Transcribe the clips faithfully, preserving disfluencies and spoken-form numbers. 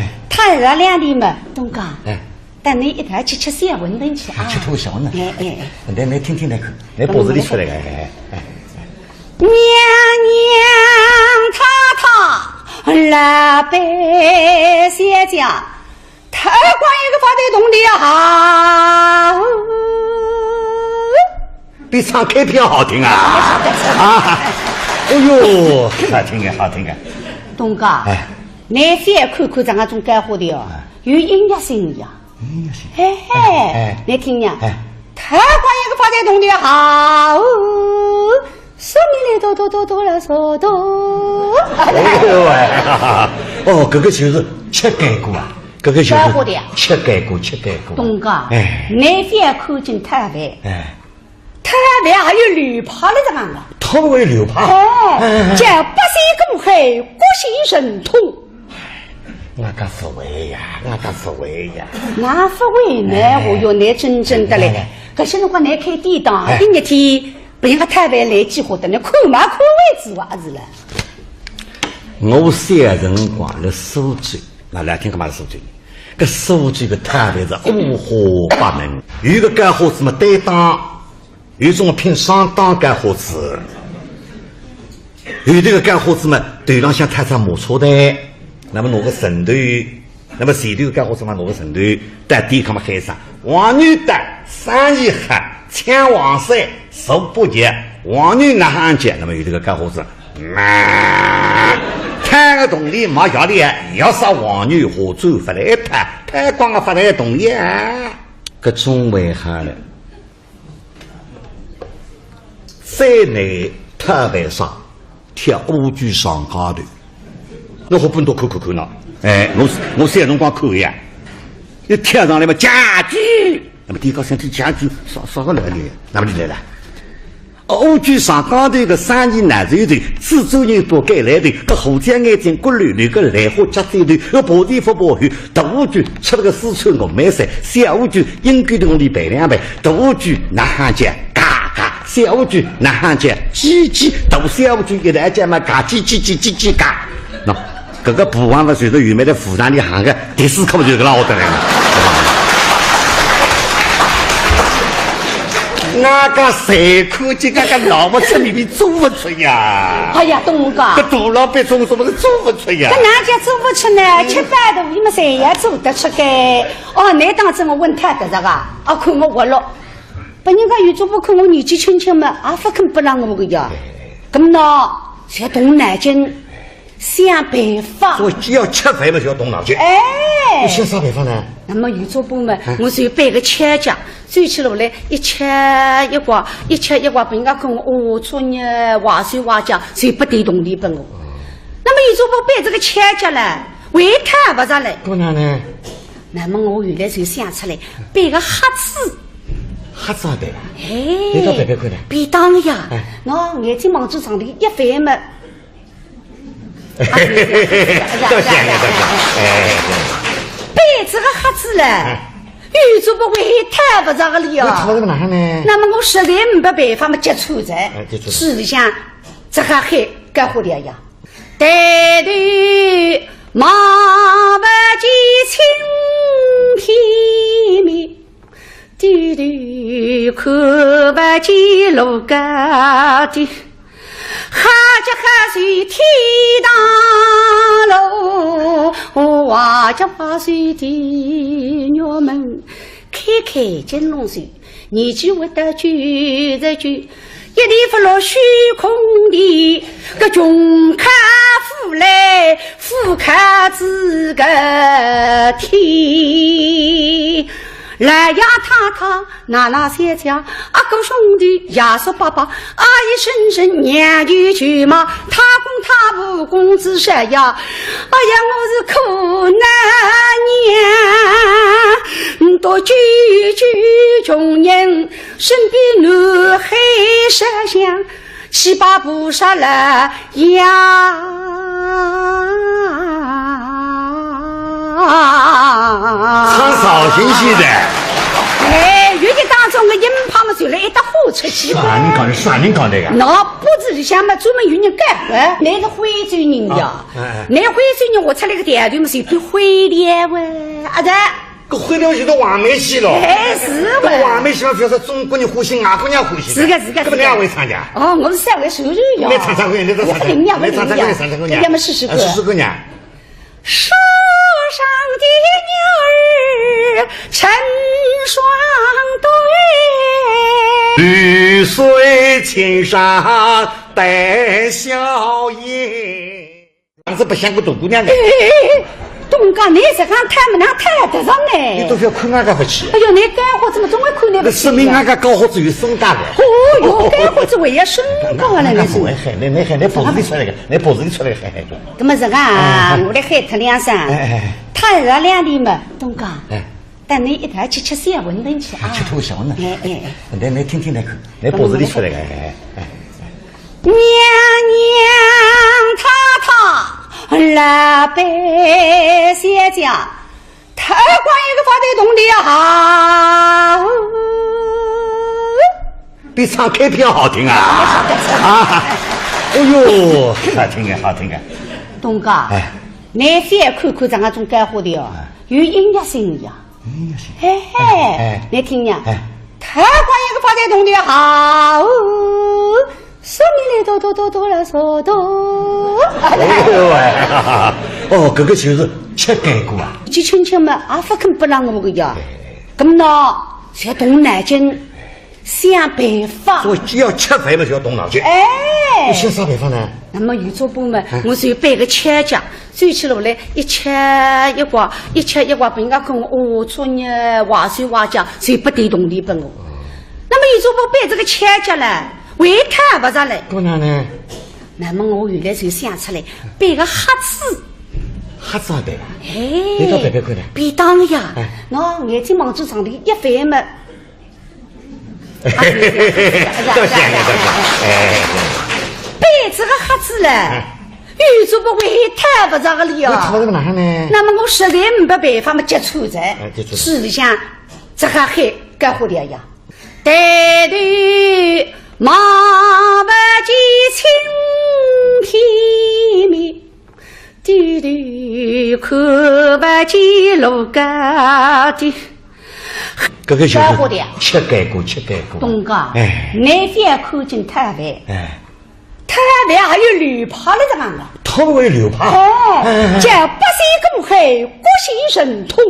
哎。他二两钿嘛，东家，哎。带你一道去吃小馄饨去啊。吃头小馄饨。哎，哎，哎。来，来听听那个，来，包子里出来个，哎，哎，哎。娘娘太太，老板小姐， 偷光一个发财铜钿啊！比唱开篇好听啊！啊，哎呦，好听啊，好听啊！东家，哎。你先看看咱搿种干货的哦，哎。有音乐性的呀。音乐性。嘿嘿，哎，哎。你听呀，哎。偷光一个发财铜钿啊！ 说明来多多多多了说多。哎呦喂，哦，搿个就是吃干货啊，搿个就是干货的呀。吃干货，吃干货。东家，哎。你覅看轻讨饭，哎。讨饭还有流派了，这个。讨饭还有流派？哎，哎，哎。叫八仙过海，各显神通。 我讲勿会呀，我讲勿会呀。那勿会呢，哎。我要拿真正的嘞。哎，哎，哎。搿些辰光拿开典当，哎。一日天，别人家讨饭来几化的，那看嘛看位置哇，是了。我小辰光辣苏州，那来听干嘛苏州？搿苏州个讨饭是五花八门，有个干货子嘛，单档 有种拼双档干货子，有迭个干货子嘛，头浪向套只马车袋，那么拿个绳头，那么前头个干货子嘛拿个绳头，到店里向嘛喊声，黄牛到，生意好，抢黄山，坐八脚，黄牛哪哼叫，那么有迭个干货子，嘛，讨个铜钿没压力啊，要杀黄牛下转勿来讨，讨光个发财铜钿啊，搿种为啥呢？ 最难讨饭啥？跳乌龟上街头。侬好本多看看看呐。哎，我，我小辰光看个呀，一跳上来嘛，家具，那么第一个想起家具，啥，啥个来个？那么就来了。乌龟上街头个生意难做头，制作人不该来头，个胡椒眼睛骨溜溜，个兰花夹嘴头，个爬前勿爬后，大乌龟吃了个四川峨眉山，小乌龟 应该铜钿赔两赔，大乌龟哪哼叫？嘎嘎，小乌龟哪哼叫？叽叽，大小乌龟一道叫嘛，嘎叽叽叽叽叽嘎。喏，搿个布王勿随着有没得府上里行个，第四课就搿能学得来了。那个谁看见搿个脑不出，明明做勿出呀？哎呀，东家，搿大老板做什么是做勿出呀？搿哪叫做勿出呢？吃饭的，你们谁也做得出个。 哦，侬当真我问他搿只个？哦，看我活络。拨人家有种勿看我年纪轻轻嘛，也勿肯拨让我个呀。搿么喏，就要动脑筋，想办法。所以只要吃饭嘛，就要动脑筋。哎。你想啥办法呢？那么有种不嘛，嗯。我就背个跷脚，走起路来一跷一拐，一跷一拐，拨人家讲我哦，作孽，坏手坏脚，就勿提铜钿拨我。那么有种不背这个跷脚嘞，为他勿着嘞。搿哪呢？ 那么我后来就想出来，背个盒子。盒子也背啊？哎，背到背背看呢？便当呀。哎。喏，眼睛望仔上头一翻嘛。多谢你，多谢。哎，对。背这个盒子嘞，哎。有种不会讨勿着个了呀。那讨勿着哪哼呢？那么我实在没办法嘛，接触着。哎，接触着。是的，像这个海该好的呀。抬头望不见青天明，低头看不见路高低，好叫好走天堂路，坏叫坏走地狱门。开开金龙手，年纪活到九十九， 一点不落虚空的，搿穷靠富来，富靠子个天。老爷太太、奶奶小姐、阿哥兄弟、爷叔伯伯、阿姨婶婶、娘舅舅妈、太公太婆、公子少爷，哎呀，我是苦难娘，多救救穷人，身边南海烧香， 七八菩萨来呀。唱绍兴戏的。哎，越剧当中的音派嘛，就来一搭火出去。啥人讲的？啥人讲的呀？那不是里向嘛，专门有人改革，那个徽州人呀，啊，哎，哎。那徽州人，我出来个调头嘛，是一段徽调喂，啊，对。 搿徽调就是黄梅戏咯。哎，是喂。搿黄梅戏嘛，就是中国人欢喜，外国人欢喜的。是个，是个，搿么侬也会唱的啊？哦，我是三位手手呀。侬唱唱看，侬唱唱看，我不灵呀，侬唱唱看，我不灵呀。唱唱看呀。要么试试看。啊，试试看呀。树上的鸟儿成双对。绿水青山带笑颜。 哪是白相个大姑娘的。哎，东家，侬实梗推么哪推得着呢？侬都覅看俺家勿起。哎哟，侬干活子么总归看侬勿起呀。那说明俺家高活子有身价的。哦哟，干活子还要身价了，那是。侬喊，侬喊，侬鼻子里出来个，侬鼻子里出来个，喊喊看。搿么实梗啊，哎，哎。我来喊脱两声。哎，哎，哎。推着两里嘛，东家。哎。 带侬一道去吃小馄饨去啊。吃脱小馄饨。哎，哎，哎。来，来，听听，来看，来，鼻子里出来个，哎，哎，哎。娘娘太太，老板小姐，推光一个发财铜钿啊！比唱开篇好听啊！啊，哎哟，好听啊，好听啊！东家，哎。侬覅看看咱家种干货的哦，哎。有音乐性的呀。 哎，哎，哎，侬听呀，哎。推光一个发财铜钿啊，哦，嗦咪来哆哆哆哆啦嗦哆。哎呦喂，哦，搿个就是吃干货啊。年纪轻轻嘛，也勿肯拨浪我个呀。哎。搿么呢，就要动脑筋，想办法。所以既要吃饭嘛，就要动脑筋。哎。侬想啥办法呢？那么有种办法嘛，哎。我就摆个巧脚， 走起路来，一吃一刮，一吃一刮，拨人家看我，哦，作孽，坏手坏脚，就拨点铜钿拨我。那么有种办法摆这个巧脚了，还讨勿着嘞。不然呢？那么我后来就想出来，摆个盒子。盒子也对吧？哎，侬倒摆摆看呢。便当呀，哎。喏，眼睛望仔上头一翻嘛， 多谢，多谢，哎。摆这个盒子嘞，哎。有种办法讨勿着个了呀。侬讨勿着哪能呢？那么我实在没办法嘛，急出哉。哎，急出哉。手里向这个还干活的呀。抬头望勿见青天明， 低头看勿见路高低。搿个就是干货的呀。吃干货，吃干货。东家，哎。侬覅看轻讨饭。哎。讨饭还有流派了，这个。讨饭还有流派？哎，哎，哎。叫八仙过海，各显神通。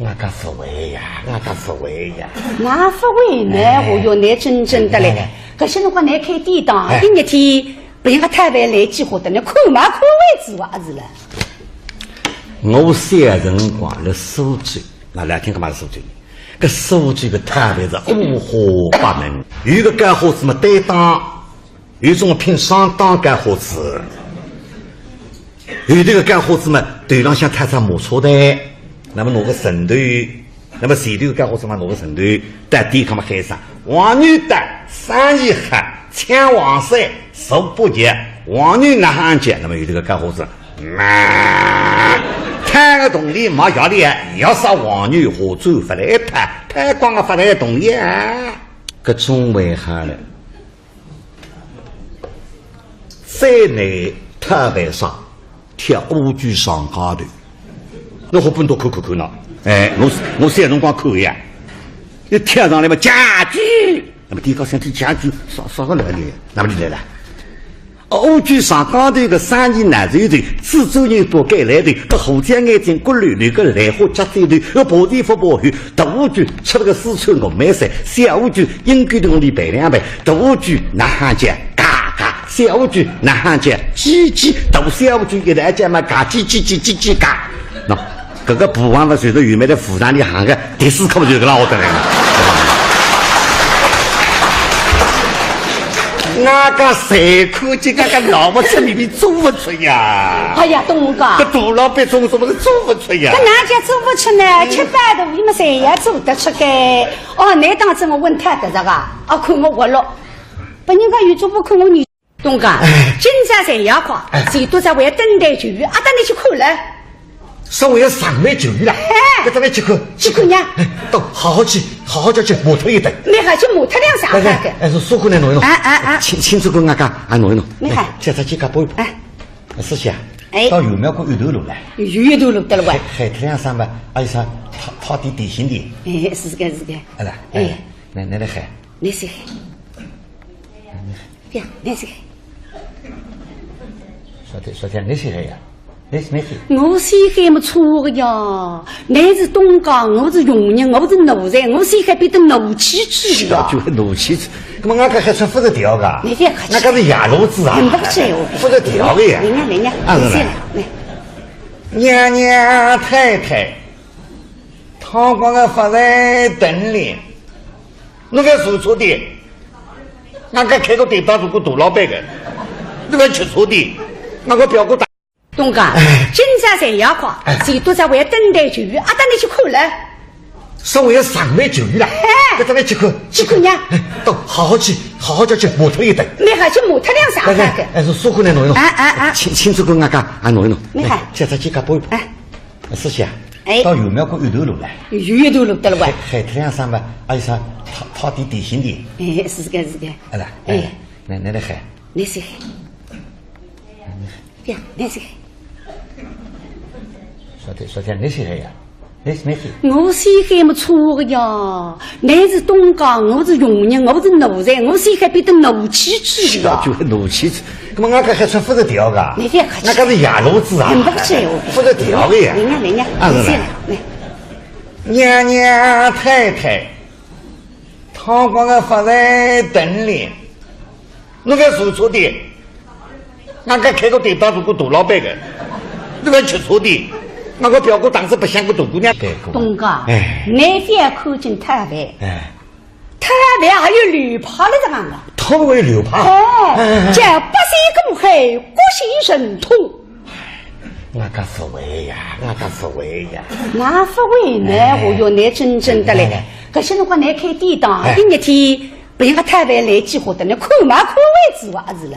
我讲勿会呀，我讲勿会呀。哪勿会呢？哎。哦哟，侬真正的嘞。哎，哎，哎。搿歇辰光侬开典当，哎。一日天拨人家讨饭来几化的，侬看嘛看为止哇，是了。我小辰光辣苏州，那来听干嘛苏州？搿苏州个讨饭是五花八门，有个干货子么担当， 有种拼双档干货子，有迭个干货子嘛，头浪向套只马车袋，那么拿个绳头，那么前头个干货子嘛拿个绳头，到店里向么喊声：黄牛到，生意好，抢黄鳝，坐不急，黄牛哪哼急？那么有迭个干货子，啊，讨个铜钿没压力啊，要杀黄牛下转勿来讨，讨光个发财铜钿啊，搿总还好了。山南太白山，跳乌鸡上街头。侬好不多看看看喏。哎，我我小辰光看个呀，一跳上来嘛，家居，那么天高想起家居，啥啥个来呢？那么就来了。乌鸡上街头个生意难做头，自做人不该来的，个胡椒眼睛骨溜溜个兰花夹嘴头，个爬地不爬后，大乌鸡吃了个四川我没事，小乌鸡应该同你赔两赔，大乌鸡哪哈叫？嘎嘎，小乌鸡哪哈叫？叽叽，大小乌鸡一道叫嘛，嘎叽叽叽叽叽嘎。喏，搿个布王勿随着有没得武大里行个，第四课就是搿能学得来个。那个谁看见那个老婆吃米米做勿出呀？哎呀，东家，搿大老板做什么是做勿出呀？搿哪叫做勿出呢？吃饱肚皮嘛，侪要做得出个。哦，侬当真我问太得着个？哦，看我活络，拨人家有做勿看我女。东家，哎，今朝侪要快，哎，谁都在为等待就医，阿搭侬去看了。稍微要上来就医了，哎，搿搭来去看，去看呀。哎，到好好去，好好叫去模特一等。没好去模特两三个。哎，哎，是舒服来弄一弄。哎哎哎，请请这个俺家啊弄一弄。没好，哎，叫他去搞一搞。哎，师姐啊，哎，到有没有个一头路来？有一头路得了喂。海海特两三吧，阿有啥泡泡点点心的。哎，是个是个。哎来，哎，哎，来来来海。你是。 呀，那是，说的说的那是呀，那是那是。我是海么错个呀，那是东家，我是佣人，我是奴才，我是海变得奴气去呀。就奴气去，那么俺搿还算勿是调个？你别客气，俺搿是野路子啊，很不客气哦。勿是调个呀。人家人家，啊是啦。娘娘太太，汤光个发财等哩。 侬搿坐错的，俺搿开个店当中个大老板个，侬搿吃错的，俺搿表哥打。东家，哎，今朝侪要快，哎，谁都在为等待就医，阿搭侬去看了。稍微要上来就医了，哎，搿搭来去看，去看呀。哎，到好好去，好好叫去模特一等。没好去模特两三个。哎，是舒服来弄一弄。哎哎哎，请请这个俺家啊弄一弄。你看，哎，叫他去搞一搞。哎。 师姐啊，哎，到有没有个一头路来？有一头路得了喂。海海特两三吧，阿有啥泡泡点点心的。哎，是个是个。哎啦，哎，哎，来来来海。你是。呀，你是。说的说的，你是海呀，你是你是。我是海么错个呀，那是东家，我是佣人，我是奴才，我是海变得奴气去呀。就奴气去。 那么俺搿还算勿是调个？你别客气，俺搿是野路子啊，很不客气哦。勿是调个呀。人家人家，啊是啦。娘娘太太，汤光个发财等哩，侬搿坐错的，俺搿开个店当中个大老板个，侬搿吃错的，俺搿表哥当时白相个大姑娘。对，东家，哎，你覅看轻太白。哎。 太白还有流派了，这个啊。他还有流派？哎，哎哎，叫八仙过海，各显神通。俺家勿会呀，俺家勿会呀。那勿会呢，哎，我有那真正的嘞。哎，哎，哎。搿些辰光来开店当，哎，一日天，别人家太白来几化的，那看嘛看位置哇，是了。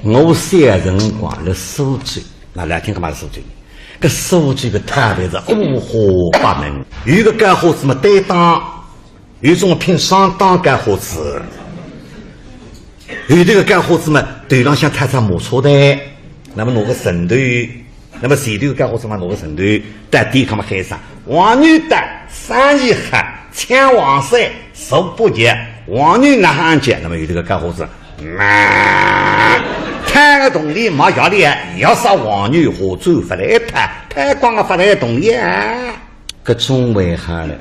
我小辰光辣苏州，那来听干嘛苏州？搿苏州个太白是五花八门，有个高伙子嘛，担当 有种拼双档高伙子，有这个高伙子嘛，头浪向套只马车袋，那么拿个绳头，那么前头个高伙子嘛拿个绳头，到店里向嘛喊声：“黄牛到，生意好，抢黄山，坐不急，黄牛哪哈叫？”那么有这个高伙子，啊，摊个铜钿没压力啊，要杀黄牛下转勿来套，太光个勿来铜钿啊，搿种为啥呢？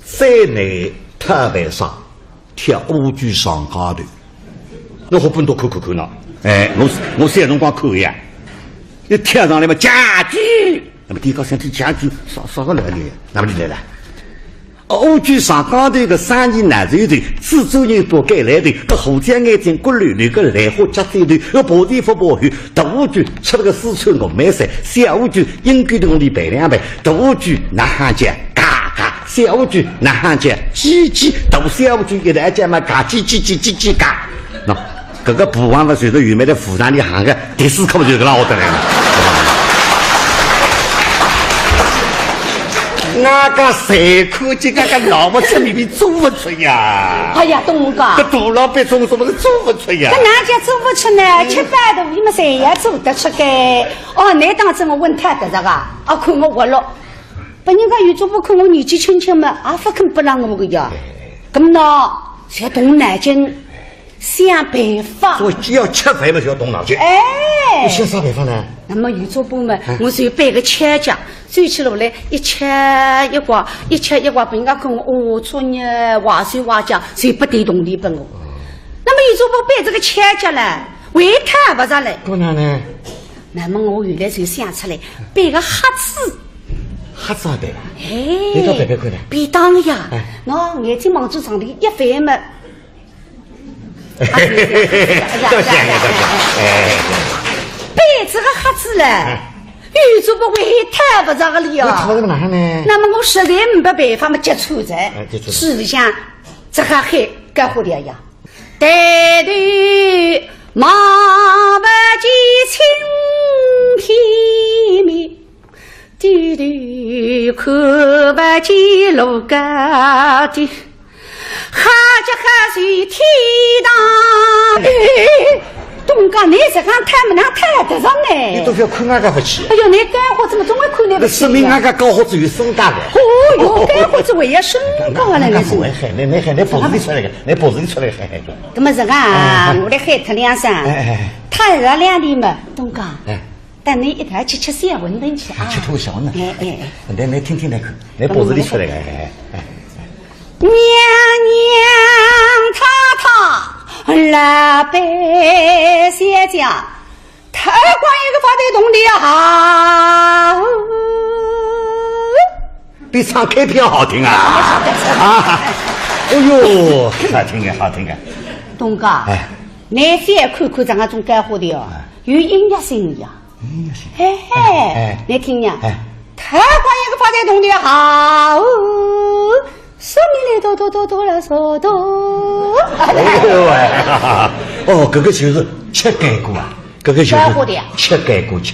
山南太白山，跳乌鸡上街头。侬好不多看看看喏。哎，我我小辰光看个呀，一跳上来嘛，家居，那么天高想起家居，啥啥个来呢？那么就来了。乌鸡上街头个生意难做头，自做人不该来的，个胡椒眼睛骨溜溜个兰花夹嘴头，个爬地不爬后，大乌鸡吃了个四川我没事，小乌鸡 应该同你赔两赔，大乌鸡哪哈叫？嘎嘎，小乌鸡哪哈叫？叽叽，大小乌鸡一道叫嘛，嘎叽叽叽叽叽嘎。喏，搿个布王勿随着有没得武大里行个，第四课勿就是搿能学得来个？那个谁看见那个老婆吃米米做不出呀？哎呀，东家，搿大老板做什么是做不出呀？搿哪叫做不出呢？吃饱肚皮嘛，谁也做得出个。哦，那当真我问他的这个，啊，看我活络，拨人家有主播看我年纪轻轻嘛，也勿肯拨让我个呀。搿么呢，就要动脑筋。 想办法。所以要吃饭嘛，就要动脑筋。哎，你想啥办法呢？那么有主播嘛，我就要摆个吃家，走起路来一吃一拐，一吃一拐，拨人家看我哦，作孽，坏手坏脚，就勿得动力拨我。那么有主播摆这个吃家了，为他勿着了。不然呢？那么我后来就想出来，摆个瞎子。瞎子也摆啊？哎，你倒摆摆看呢？便当呀，哎，喏，眼睛望仔上头一翻嘛， 多谢你，多谢。哎，摆这个瞎子嘞，有主播会讨勿着个哩哦。那讨勿着哪哼呢？那么我实在没办法嘛，急出哉。哎，急出哉。是像这个海搞好了呀，抬头望勿见青天面。 低头看勿见路高低，哈脚哈水天堂。哎，东家，你这样太没那太得上呢。你都不要看俺家不起。哎呦，你干活怎么总会看那个？那说明俺家高活子有身价的。哦哟，干活子为也身价了，那是。我还，你，你还，你脖子里出来个，你脖子里出来个，还，还。那么这个啊，哎，哎，我来喊他两声。哎，哎，哎。他二两的嘛，东家。哎。 带你一道去吃小馄饨去啊。吃脱小馄饨。哎，哎，哎。来，来，听听那个，来，脖子里出来个，哎，哎，哎。娘娘太太，老板小姐，太官一个发财动的啊。比唱K片好听啊！啊，哎呦，好听啊，好听啊！东家，哎，你先看看咱家种干货的哦，哎，有音乐性呀。 哎，嘿嘿，哎，哎，你听呀，哎，太官一个发财动的好，说明来多多多多了说多。哎呦喂，哦，搿个就是吃干货啊，搿个就是干货的呀。吃干货，吃